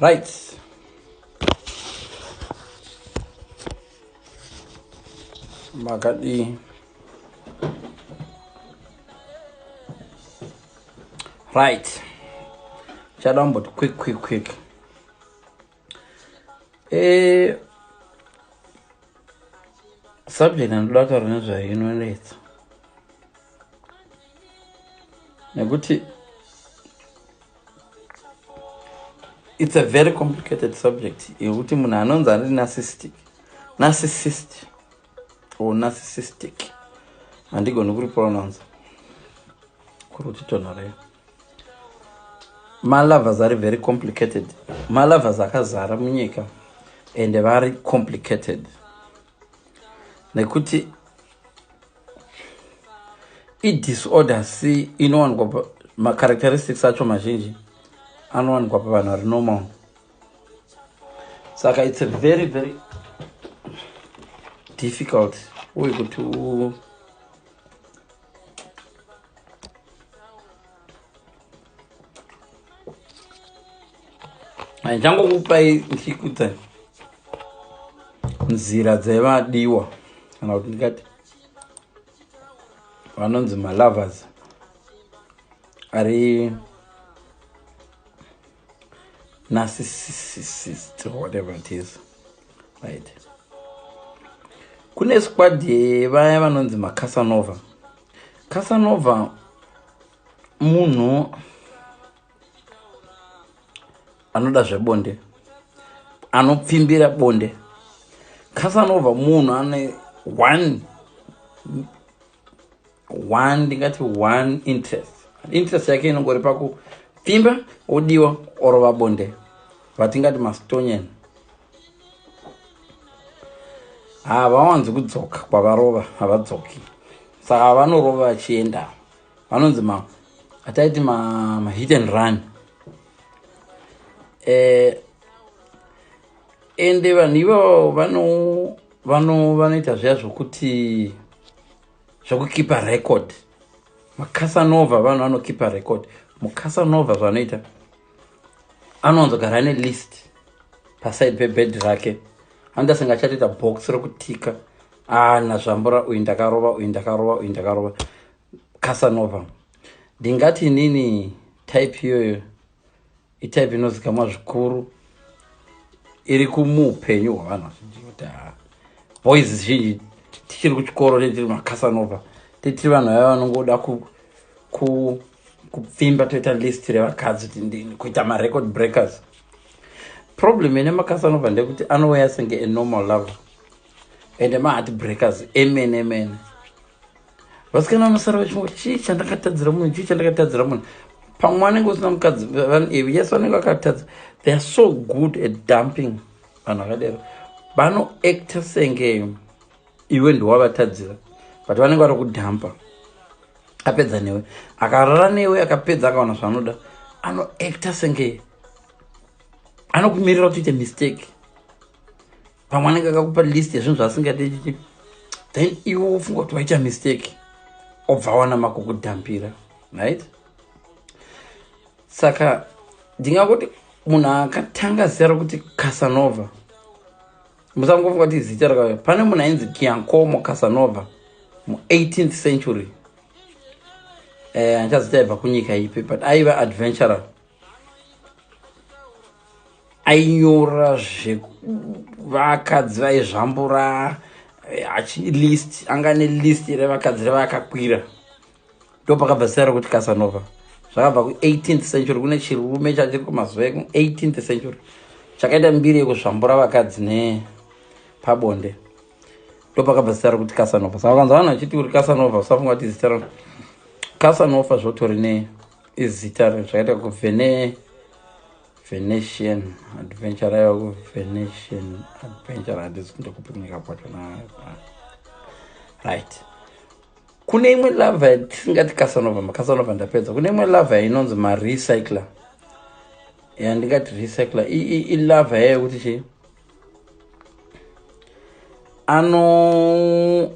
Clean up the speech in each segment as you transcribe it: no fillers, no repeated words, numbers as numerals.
Right, makadii? Right, chada kumboti quick quick quick. Subject yandinoda kutaura nezvayo inonetsa nekuti it's a very complicated subject yekuti munhu anonzi ari narcissistic, narcissist or narcissistic, handigoni kuri pronounce kuri kuti tonhorei. Malovers ari very complicated. Malovers akazara munyika and vari complicated nekuti idisorder c inowanikwa, macharacteristics acho mazhinji anowanikwa pavanhu vari normal. Saka it's a very very difficult uye kuti u ndichangokupai ndichikudza nzira dzevadiwa kana kuti ndingati vanonzi malovers ari narcissist, whatever it is, right? Kune squad yevaya vanonzi macasanova. Casanova munhu anoda zvebonde, anopfimbira bonde. Casanova munhu ane one one, ndingati one interest. Interest yake inongori pakupfimba, odiwa, orova bonde. Vatingati mastonyen havawanzi kudzoka kwavarova, havadzoki. Saka vanorova vachienda, vanonzi ma ataiti mahit and run. Ende vanhu ivavo vanoita zviya zvokuti zvokukipa record. Macasanova vanhu vanokipa record. Mucasanova zvanoita, anowanzogara ane list paside pebed rake. Anoita senge achatoita box rokutika, ana zvambura uyu ndakarova, uyu ndakarova, uyu ndakarova. Casanova, ndingati inini type iyoyo itype inozikamwa zvikuru iri kumuupenyu hwavanhu vazhinji, kuti ha, boys zhinji tichiri kuchikoro titiri macasanova, titiri vanhu vaya vanongoda kupfimba, toita list revakadzi, kuita marecord breakers. Problem ine macasanova ndekuti anouya senge anormal lover ende maheart breakers emene emene. Vasikana vanosara vachingoti, "Chii chandakatadzira munhu? Chii chandakatadzira munhu?" Pamwe anenge usina mukadzi, yes, vanenge vakatadza. They are so good at dumping. Vanhu vakadero vanoacta senge iwe ndiwavatadzira, but vanenge vari kudhampa. Apedza newe, akarara newe, akapedza, akawana zvaanoda, anoacta senge anokumirira kuti uite mistake. Pamwe anenge akakupa list yezvinhu zvaasingadi, then iwe wofunga kuti waita mistake, obva wana makukudhampira, right? Saka ndingangoti munhu akatanga zita rokuti Casanova, musangofunga kuti zita rakauya. Pane munhu ainzi Giacomo Casanova mu18th century. Handichazita aibva kunyika ipi, but aiva adventurer, ainyora zvevakadzi vaizvambura, achilist, anga nelist revakadzi revakakwira. Ndo pakabva zita rekuti Casanova. Zvakabva ku18th century. Kune chirume chachiri kumazuva eku18th century chakaita mbiri yekuzvambura vakadzi nepabonde. Ndo pakabva zita rekuti Casanova. Saka ukanzwa vanhu vachiti uri Casanova, usafunga kuti zita ra Casanova zvotori neizita zvakaita kuvene Venetian adventure, aiva kuVenetian adventure. Handisi ndekupi kunyika kwacho, right? Kune imwe lover tisingati Casanova, macasanova ndapedza. Kune imwe lover inonzi marecycler, yandingati recycler ilover yayekuti chii,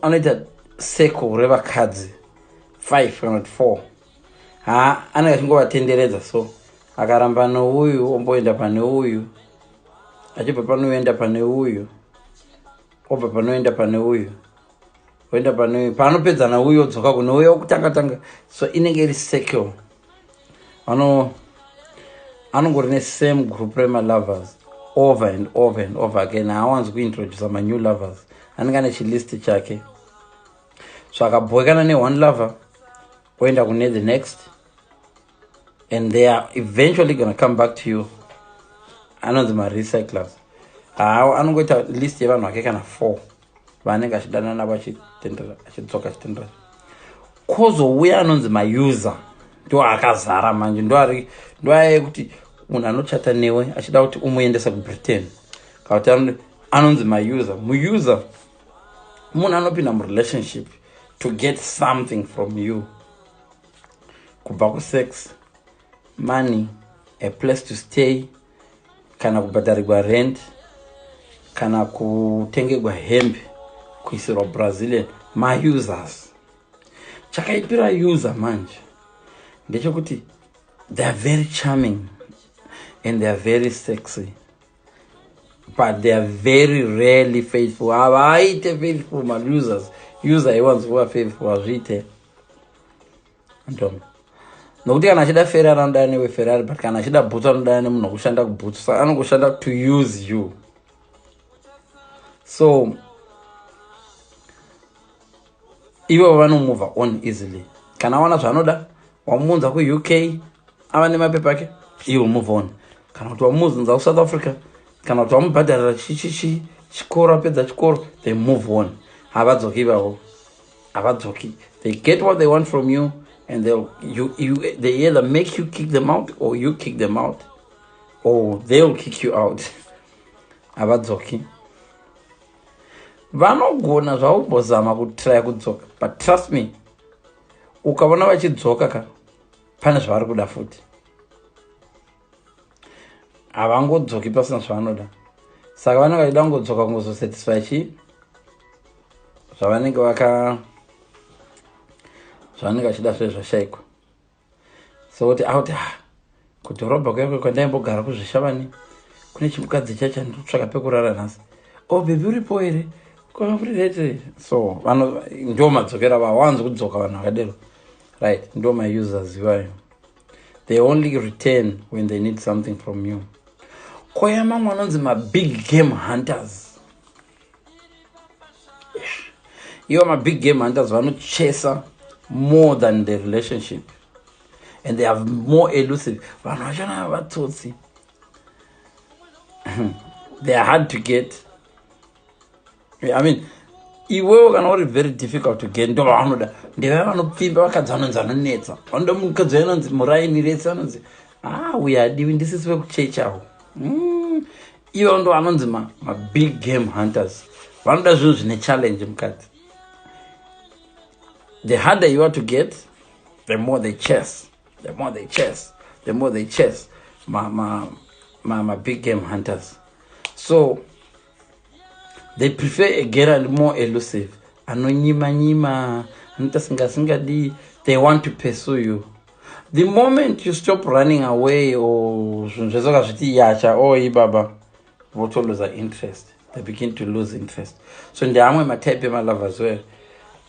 anoita circle revakadzi 5 kana kuti 4. Ha, anenge achingovatenderedza. So Akaramba nouyu, omboenda pane uyu, achibva panoenda pane uyu, obva panoenda pane uyu, oenda pane uyu, paanopedza nauyu odzoka kune uyu wokutanga tanga. So inenge iri circle. Vano anongori nesame group remalovers over and over and over again. Haawanzi kuintroduca manew lovers, anenge ane chilist chake. So akabhowekana neone lover, oenda kune the next, and they are eventually gonna come back to you. Anonzi marecyclers. Haa, anongoita list yevanhu vake kana four vaanenge achidana navo, achitendera, achidzoka, achitendera. Kwozouya anonzi mauser, ndo akazara manje, ndo aya yekuti munhu anochata newe achida kuti umuendesa kuBritain, kana kuti anonzi mauser. Muuser munhu anopinda murelationship to get something from you, kubva kusex, money, a place to stay, kana kubhadharirwa rent, kana kutengerwa hembe, kuisirwa Brazilian. Mausers, chakaipira user manje ndechekuti they are very charming and they are very sexy, but they are very rarely faithful. Havaite faithful mausers. User haiwanzi kuva faithful, hazviite ntom, nokuti kana achida Ferrari anodana newe Ferrari, but kana achida bhutsu anodana nemunhu wekushanda kubhutsu. Saka anongoshanda to use you. So ivo vanomove on easily. Kana awana zvaanoda, wamuunza kuUK, ava nemapepa ake, iwo move on. Kana kuti wamuunza kuSouth Africa, kana kuti wamubhadharira chichichi chikoro, apedza chikoro, they move on. Havadzoki ivavo, havadzoki. They get what they want from you and they either make you kick them out or you kick them out or they'll kick you out. Havadzoki. Vanogona zvaumbozama kutraya kudzoka, but trust me, ukaona vachidzoka ka, pane zvavari kuda futi. Havangodzoki pasina zvavanoda. Saka vanenge vachida kungodzoka kungozosatisfy chii zvavanenge vaka zvavanenge vachida zve zvashayikwa. So kuti auti, ah, kudhorobha kuyakwe kwandaimbogara kuZvishavani kune chimukadzi chacho ndikutsvaka pekurara nhasi. O oh, baby, uripo here? Kwaurete. So vano ndo madzokera vawanzi kudzoka vanhu vakadero, right? Ndo mausers ivayo. They only return when they need something from you. Koya mamwe anonzi mabig game hunters. Ivo mabig game hunters vanochesa more than the relationship and they are more elusive. Vanhu vachona vatsotsi. They are hard to get. I mean, iwewo kana uri very difficult to get, ndo vavanoda. Ndevaya vanopfimba vakadzi vanonzi vanonetsa, vanoda mukadzi vanonzi muraini rese, vanonzi, ah, uyo adiwi ndisisi vekuchechawo. Ivo ndo vanonzi mabig game hunters. Vanoda zvinhu zvine challenge mukadzi. The harder you are to get, the more they chase, the more they chase, the more they chase. Ma big game hunters, so they prefer a girl more elusive, anonyima nyima, anoita singasingadi. They want to pursue you. The moment you stop running away or zvinhu zvese ukazviti yacha, o oh, ibaba votoluza interest. They begin to lose interest. So ndeamwe matype emalovers were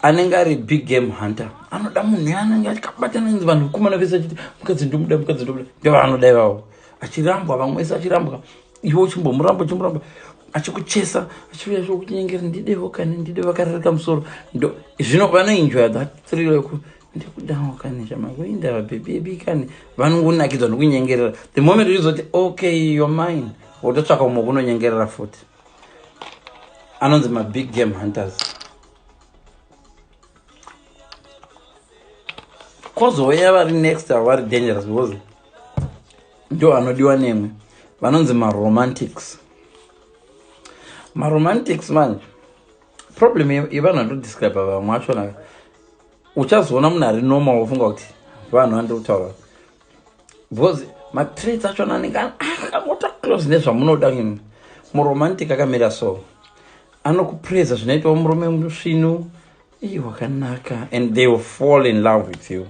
anenge ari big game hunter, anoda munhu yaanenge akabatana vanhu kumana vese achiti, "Mukadzi ndomuda, mukadzi ndomuda." Ndovanoda ivavo. Achirambwa, vamwe vese achirambwa, iwe uchimbomuramba, uchimuramba, achikuchesa, achiuya chokunyengera, "Ndidewo kani, ndide." Vakarereka musoro. Zvino vanoenjoya that thrill yeku, "Ndikudawo kani, chamakuinda vabebebi kani." Vanongonakidzwa nokunyengerera. The moment uchizoti, "Okay, you're mine," wototsvaka umwe kunonyengerera futi. Anonzi mabig game hunters. Kozouya vari next ava vari dangerous because ndo anodiwa nemwe, vanonzi maromantics. Maromantics manje, problem yevanhu vandodescribe vamwe vachona, uchazoona munhu ari normal wofunga kuti vanhu vandiri kutaura, because matraits achona anenge akangota close nezvamunoda imi. Muromantic akamira so: anokupreza zvinoitwa murume musvinu, "Ii, wakanaka," and they will fall in love with you.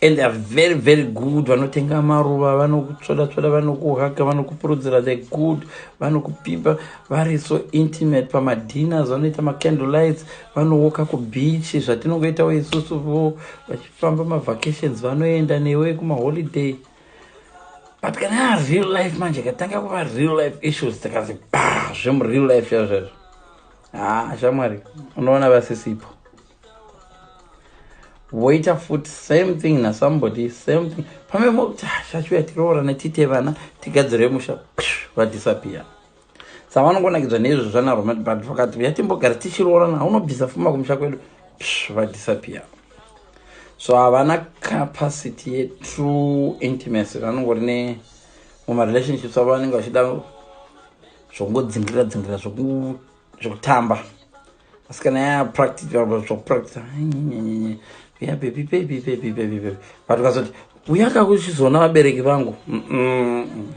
And they are very, very good. Vanotenga maruva, vanokutsvoda tsvoda, vanokuhaka, vanokupurudzira. The good vanokupimba, vari so intimate. Pamadinners vanoita macandle lights, vanowoka kubeach, zvatinongoitawo isusu vo, vachifamba mavacations, vanoenda newe kumaholiday. But kana ya real life manje, ikatanga kuva real life issues, tikazi ba zvemureal life chaizvo, ha, shamwari, unoona vasisipo. Voita futi same thing nasomebody, same thing. Pamwe mokuti, ah, chachiuya tiroorane, tiite vana, tigadzire musha, vadisappear. Saka vanongonakidzwa neizvo zvana romantic, but vakati yatimbogara tichiroorana, haunobvisa fuma kumusha kwedu, vadisappear. So havana capacity yetrue intimacy. Vanongori ne mumarelationships avo vanenge vachida zvokungodzingirira dzingirira, zvokutamba. Asi kana yapractice, zvokupractice ya baby, baby, baby, baby, baby, but ukazoti uyaka kuchizoona vabereki vangu,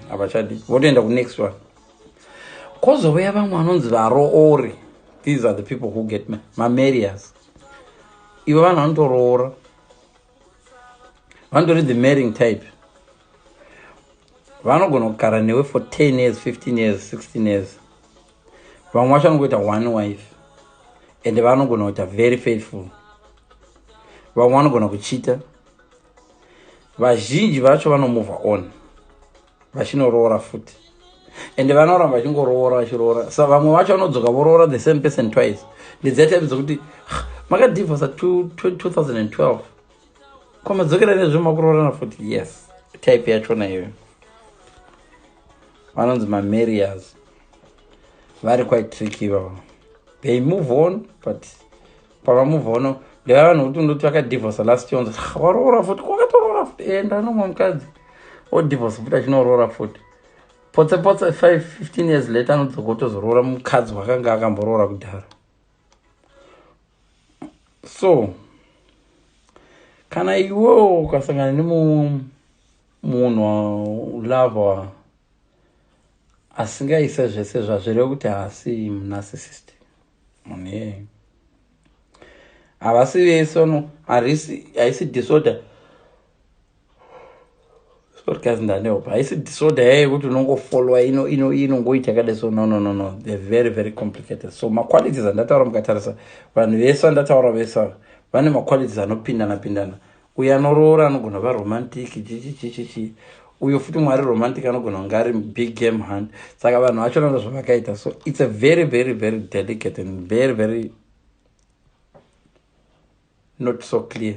havachadi, votoenda kunext one. Kwozouya vamwe vanonzi varoori. These are the people who get mamarriers. Ivo vanhu vanotoroora, vanotori the marrying type. Vanogona kugara newe for 10 years, 15 years, 16 years. Vamwe vacho vanongoita one wife, and vanogona kuita very faithful. Vamwe vanogona kuchita. Vazhinji vacho vanomove on vachinoroora futi, and vanoramba vachingoroora, vachiroora. Sa vamwe vacho vanodzoka voroora the same person twice. Ndedziya type dzekuti makadivorsa 2012, kwamadzokera nezvemakuroorana futi. Yes, type yachona iyoyo vanonzi mamarriers. Vari quite tricky ivavo. They move on, but pavamove on, ndeva vanhu kuti undoti vakadivorsa last year, onzi waroora futi, kwakatoroora futi, enda nomwe mukadzi, odivorce futi, achinoroora futi. Potse potse 5 15 years later, anodzoka kutozoroora mukadzi wakanga akamboroora kudhara. So kana iwewo ukasangana nemunhu lover asingaise zvese, zvazvireva kuti haasi munarcissist munhu iyeye. Havasi vese no, haisi disorder. Sorry guys, ndanehope. Haisi disorder yaya yekuti unongofollowa inongoita yakadai. So no, no, no, no, they're very, very complicated. So maqualities andataura, mukatarisa vanhu vese vandataura vese ava, vane maqualities anopindana pindana. Uyo anoroora anogona kuva romantic, chichichichichi. Uyo futi mwari romantic anogona kunge ari big game hunt. Saka vanhu vacho nando zvavakaita. So it's a very, very, very delicate and very, very not so clear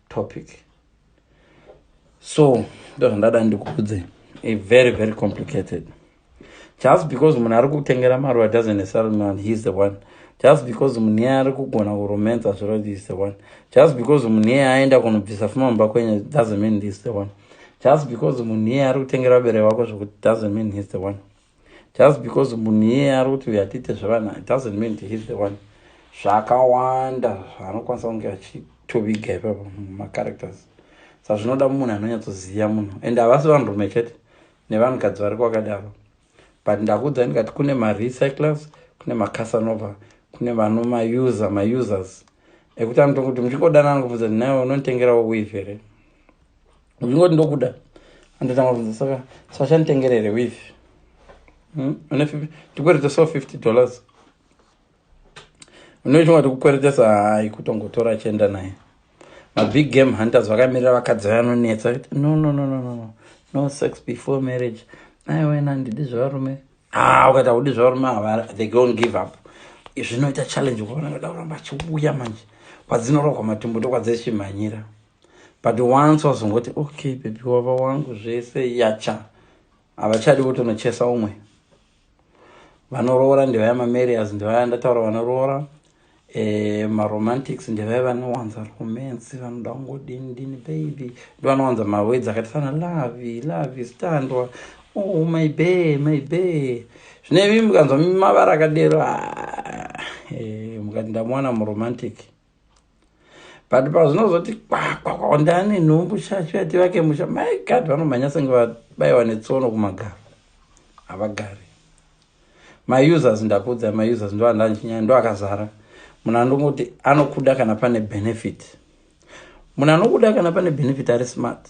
topic. So ndo zvandada ndikuudze, a very, very complicated. Just because munhu ari kutengera maruva doesn't necessarily mean he's the one. Just because munhu iye ari kugona kuromansa zviro, is the one. Just because munhu iye aenda kunobvisa fuma mumba kwenyu doesn't mean he's the one. Just because munhu iye ari kutengera vabereki vako zvokuti doesn't mean he's the one. Just because munhu iye ari kuti uyatiite zvevana doesn't mean he's the one. Zvakawanda zvaanokwanisa kunge achitoviga ipapo mumacharacters. Saka zvinoda munhu anonyatsoziva munhu, and havasi vanhurume chete, nevanhukadzi vari kwakadaro. But ndakuudza ndikati kune marecyclers, kune macasanova, kune vanomauser, mausers ekuti anotokuti muchingodanana kubvunza, nawe unonditengerawo weave here? Uchingoti ndokuda, andotanga kubvunza, saka sachanditengera here weave? Ndikweretesa $50, unochingoti kukweretesa, hai, kutongotora achienda naye. Mabig game hunters vakamirira vakadzi vanonetsa. No, no, no, no, no, no sex before marriage. Aiwena, handidi zvevarume. Ah, ukati haudi zvevarume, they don't give up. Zvinoita challenge kuona kada kuramba achiuya manje. Kwadzinorohwa matumbu ndokwadzechimhanyira. But once wazongoti, "Okay baby, wava wangu," zvese yacha, havachadi kutonochesa umwe. Vanoroora ndevaya mamarriers, ndevaya ndataura vanoroora. Maromantics ndevaya vanowanza romance, vanoda kungodini dini, baby, ndovanowanza mawords akati sana love, love, standwa, oh my bae, my bae. Zvino imi mukanzwa mavara akadero, ah, mukati ndamuwana muromantic. But pazvinozoti kwakwakwa, ndane nhumbu, chacho yati vake musha, my God, vanomhanya senge vabayiwa netsono kumagaro, havagari. Mausers, ndakudza, mausers ndo andachinyanya, ndo akazara. Munhu andongoti anokuda kana pane benefit. Munhu anokuda kana pane benefit ari smart.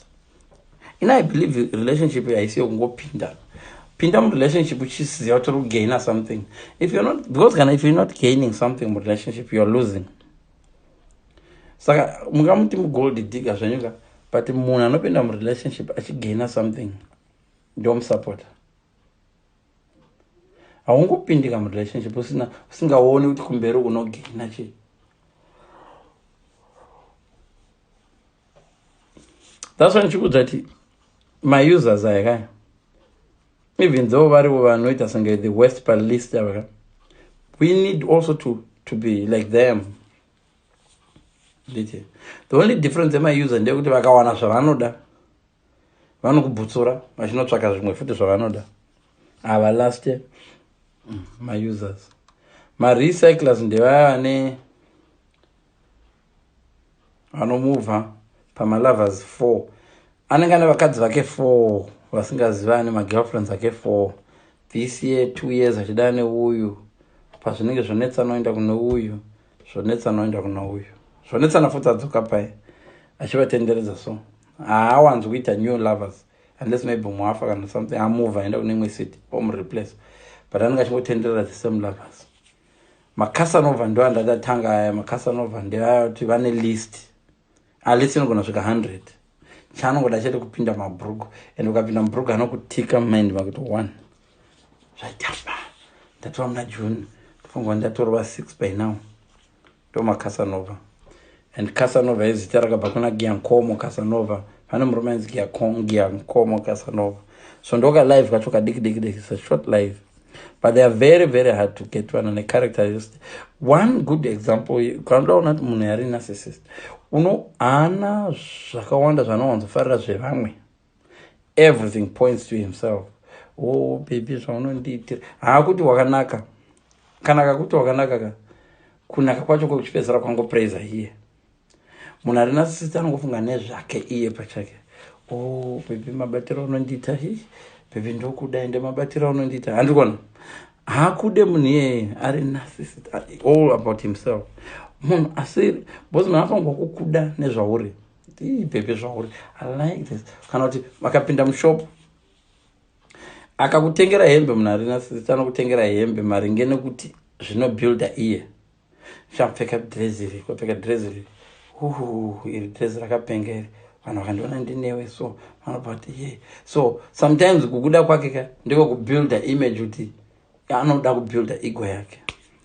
Ina I believe relationship haisi yekungopinda pinda murelationship uchiziva kuti uri kugaina something. If you're not, because kana if you're not gaining something murelationship, you're losing. Saka mungamuti mugold digger zvenyuka, but munhu anopinda murelationship achigaina something ndomusupporta. Haungopindika murelationship usina, usingaoni kuti kumberi unogaina chii. That's why ndichikuudza kuti mausers aya kaya, even though varivo vanoita senge the worst palist ava ka, we need also to be like them. Nditi the only difference yemauser ndeyekuti vakawana zvavanoda vanokubhutsura vachinotsvaka zvimwe futi zvavanoda. Ava last mausers, marecyclers ndevaya vane vanomuvha pamalovers 4, anenge ane vakadzi vake 4 vasingazivani, magirlfriends ake 4. This year, 2 years achida neuyu, pazvinenge zvonetsa anoenda kune uyu, zvonetsa anoenda kuna uyu, zvonetsana futi adzoka pai, achivatenderedza. So haawanzi kuita new lovers unless maybe mwafa kana something, amove aenda kune imwe city, omureplace, but anenge achingotenderera the same lovers. Macasanova ndo andatatanga aya. Macasanova ndeaya kuti vane list, alist inogona svika 100. Chaanongoda chete kupinda mabhurugu, and ukapinda mubhurugu anokutika mind makuti one zvaitamba ndatora muna June, tofanirwa ndatorova 6 by now. Ndo macasanova. And Casanova izita rakabva kuna Giancomo Casanova. Pane murume ainzi Giancomo Casanova. So ndoka live kacho kadiki diki diki. It's a short life, but they are very very hard to get. One necharacteristic, one good example, kanoda kuona kuti munhu ari narcissist, uno haana zvakawanda zvaanowanzofarira zvevamwe. Everything points to himself. "Oh baby, zvaunondiitira." Haakuti wakanaka, kana kakuti wakanaka ka, kunaka kwacho kwekuchipedzisira kwangopraisa iye. Munhu ari narcissist anongofunga nezvake iye pachake. "Oh baby, mabatiro aunondiita, hi baby, ndokuda, ende mabatiro aunondiita." Handikona haakude munhu iyeye ari narcissist, all about himself. Munhu asiri, because munhu anofanirwa kukuda nezvauri. "Ii baby, zvauri, I like this." Kana kuti vakapinda mushop, akakutengera hembe, munhu ari narcissist anokutengera hembe maringe nekuti zvinobuilda iye. "Chapfeka dress iri, kwapfeka dress iri, uhu, iri dress rakapenga iri, vanhu vakandiona ndinewe so vanobva kuti ye." So sometimes kukuda kwake ka ndiko kubuilda image, kuti anoda kubuilda ego yake.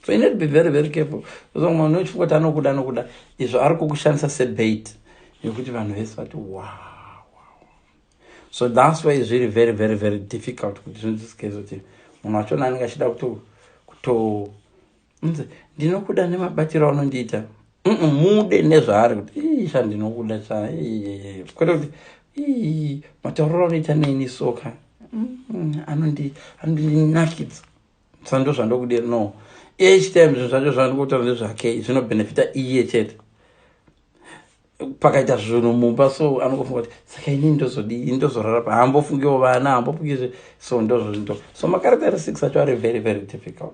So you need to be very very careful. So munhu uchifunga kuti anokuda, anokuda, izvo ari kukushandisa sebait yekuti vanhu vese vati wow. So that's why zviri very very very difficult kuti zvinzwisike kuti munhu wachona anenge achida kuto nzi "Ndinokuda nemabatiro aunondiita." Mude nezvaari, kuti "Isha, ndinokuda cha," kwete kuti "Ii, matauriro aunoita neni soka anondinakidza, sa ndo zvandokudira." No, each time zvinhu zvacho zvandikutaura ndezvake, zvinobhenefita iye chete. Pakaita zvinhu mumba so anongofunga kuti saka inini ndozodii, ndozorara pa, haambofungiwo vana, haambofungizve. So ndozvo. So macharacteristics acho ari very very difficult,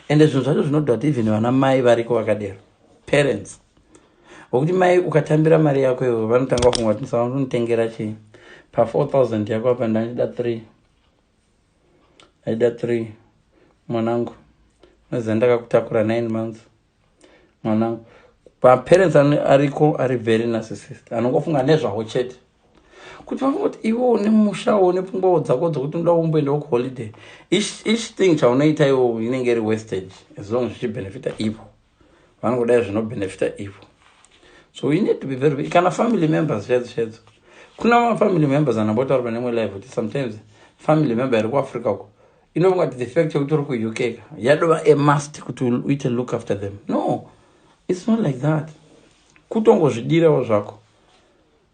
ende zvinhu zvacho zvinodha kuti even vana mai variko vakadero, parents vokuti mai ukatambira mari yako iwe, vanotanga kufunga kuti saka ndonotengera chii pa4000 yako apa, ndandida 3, ndaida 3 mwanangu, unoziva ndakakutakura 9 months mwanangu. Maparents ariko ari very narcissist, anongofunga nezvavo chete, kuti vafunga kuti iwe une mushawo nepfungwawo dzako dzokuti unoda kumboendawo kuholiday. Each thing chaunoita iwo inenge iri wastage as long zvichibhenefita ivo. Vanongodai zvinobhenefita ivo. So we need to be very, kana family members chaidzo chaidzo, kuna mafamily members anambotaura pane imwe live kuti sometimes family member iri kuAfrica uko inofunga kuti the fact yekuti uri kuUK ka yadova a must kuti uite look after them. No, it's not like that. Kutongozvidirawo zvako.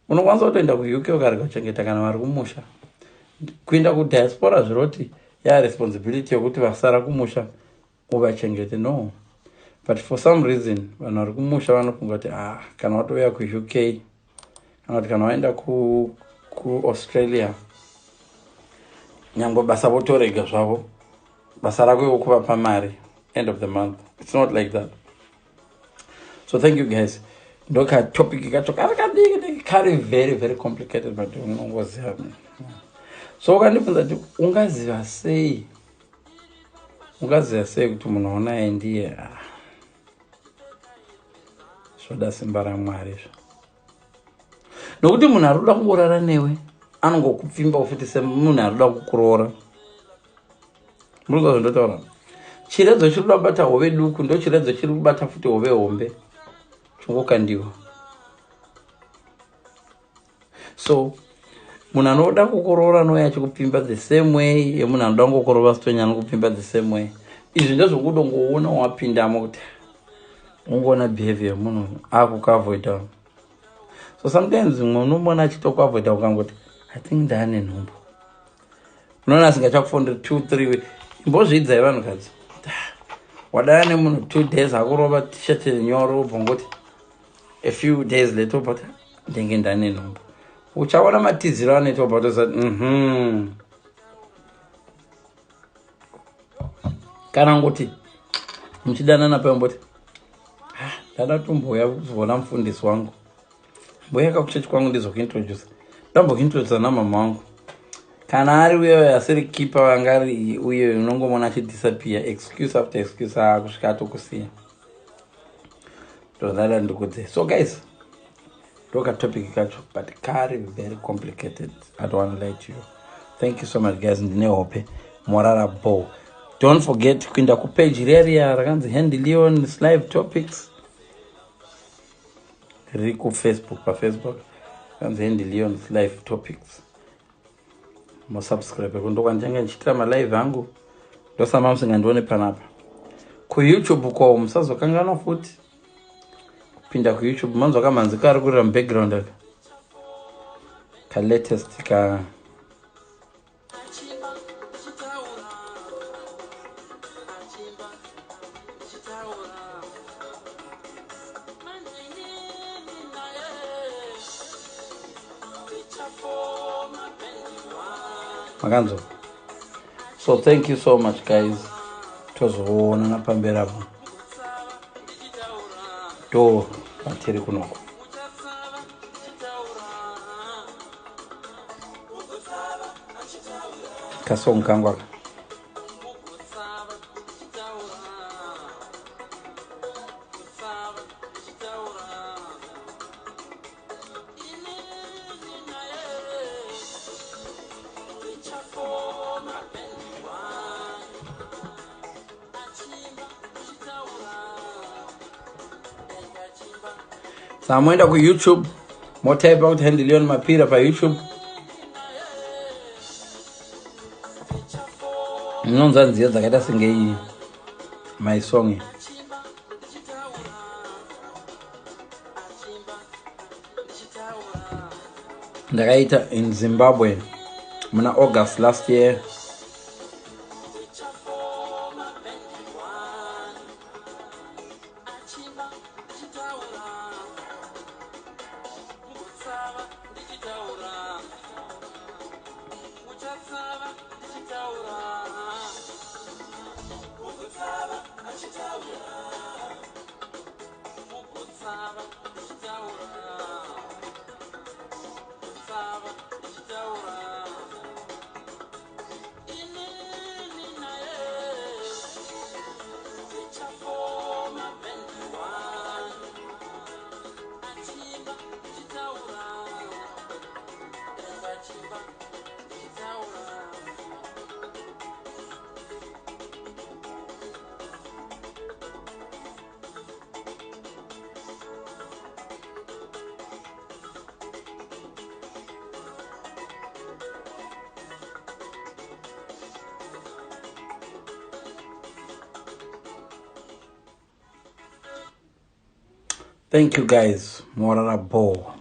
Unokwanisa kutoenda kuUK ukarega kuchengeta kana vari kumusha. Kuenda kudiaspora zviroti yaresponsibility yekuti vasara kumusha uvachengete? No, but for some reason vanhu vari kumusha vanofunga kuti ah, kana watouya kuUK kana kuti kana waenda kuAustralia, nyange basa votorega zvavo, basa rako iwo kuvapa mari end of the month. It's not like that. So thank you guys. Ndokatopic kacho kari kadiki diki, kari very very complicated, but unongoziva. So ukandibvunza kuti ungaziva sei, ungaziva sei kuti munhu unaye ndiye, ah, zvoda simba raMwari izvo, nokuti munhu ari kuda kungorara newe anongokupfimba futi semunhu ari kuda kukuroora. Muri kuza zvandotaura? Chiredzo chiri kuda kubata hove duku ndo chiredzo chiri kubata futi hove hombe, chongokandiwa. So munhu anoda kukuroora anouya achikupfimba the same way yemunhu anoda kungokurova sitonya anokupfimba the same way. Izvi ndezvokudongoona wapindamo kuti ungoona behavior yemunhu akukuavoida. So sometimes mumwe unomuona achitokuavoida, ukangoti, "I think ndaane nhumbu," unoona asingachakufonderi 2 3. Imbozviidzai vanhukadzi, wadana nemunhu 2 days, akurova T-shirt nyoro, ubva ngoti a few days later but ndenge ndane nhumbu. Uchaona matiziro anoita, ubva tosati Kana ngoti muchidanana paimboti, "Ah, ndada kutombouya kuzoona mufundisi wangu, mboya kakuchechi kwangu, ndizokuintroduce, ndambokuintroduca namama wangu." Kana ari uye asiri kipa vanga ari uye, unongomona achidisappear, excuse after excuse, akusvika atokusiya. Ndodada ndikudze. So guys, ndokatopic kacho, but kari very complicated, I don't want to lie to you. Thank you so much, guys. Ndine hope morara bo. Don't forget kuenda kupage riya rakanzi Handy Leon Live Topics, riri kuFacebook, paFacebook kanzi Handy Leon Live Topics. Musubscribe kundokwandichanga ndichiitira malive angu, ndosama musingandione panapa. KuYouTube ko musazokanganwa futi kupinda kuYouTube. Manzwa kamhanzi kari kurira mubackground aka, kalatest ka. Makanzwa? So thank you so much, guys. Tozoonana pamberi apo, ndo patiri kunoko. Kasong kangu aka. Saka moenda kuYouTube, motaipa kuti Handy Leon Mapira paYouTube, munonzwa nziyo dzakaita senge iyi, my song iyi. Ndakaita in Zimbabwe muna August last year. Thank you, guys. Morara bo.